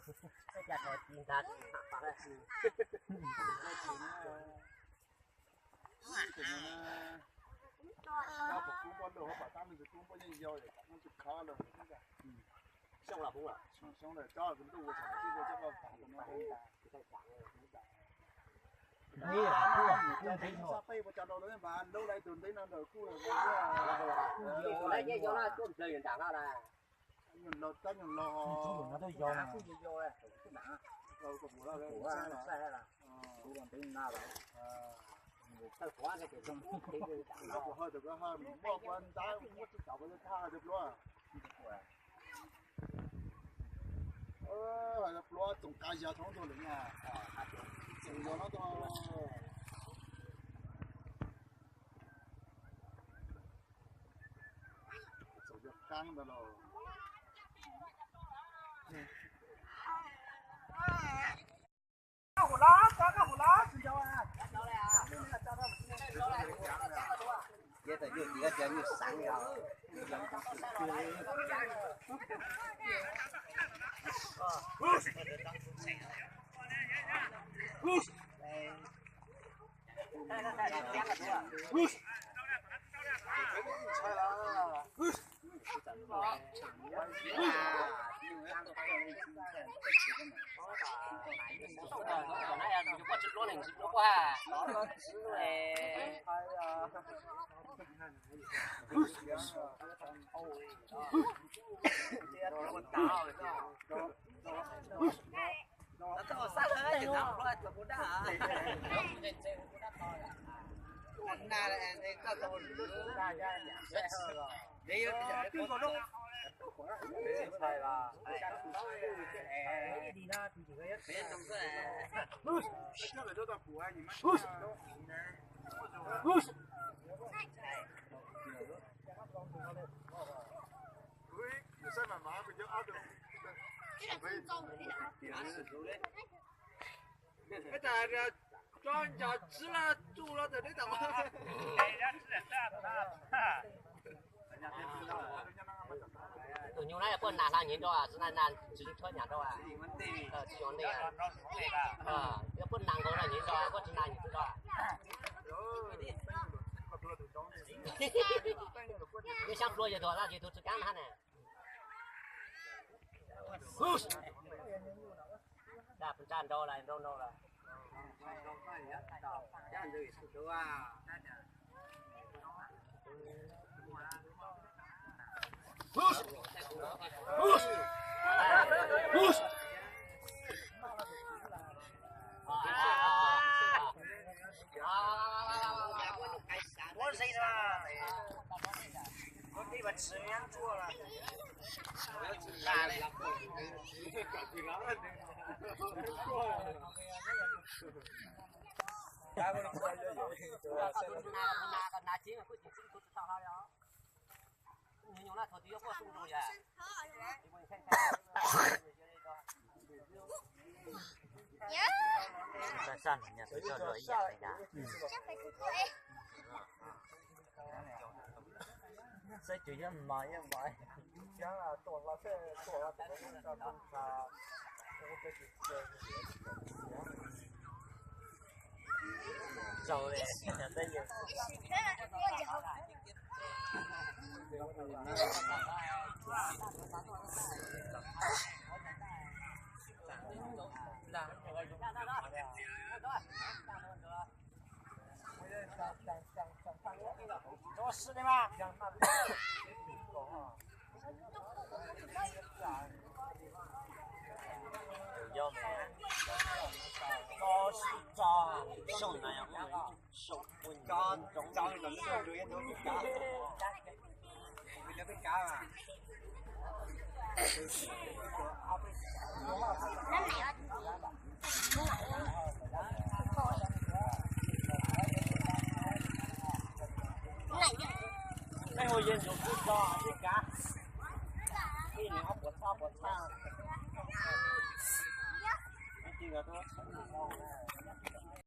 Tab sis no, koj pom kub npoj lauj, koj pom tab sis kub npoj yeej yau, koj tsis khov los xyoo lawm, tsob ntuj ua tsaug tib ua tsob npoj tas no. Tsob peb ua tso rau lawv mas lub lawv tus ntev no ntawm kuj nyuag laus, tsob nyuag laus, pluab txoom qab yog thaub ntuag lawm na. Txoom yog no tau. Txoom yog qab ntawd los. Tab sis tso nco tsi la tsu los tam deb tam. Tus nyuj na puab nas hla nyiv nrau, tsi na nas tsi li thuab nyam nrau. Tsi yuav ntej, yog puab nas nkaus na nyiv nrau, puab tsi nas nyiv nrau. Yog xyaab pluag yog tug dab tsi tug tsi kaab hab na. Tsa nrau lawm, nrau nrau lawm. Saib cov yeej mas yeej mas. Zaus li. Peb hu yeej ntsuv kub tso tej kav, ib nws ob puas txhab puas txhab.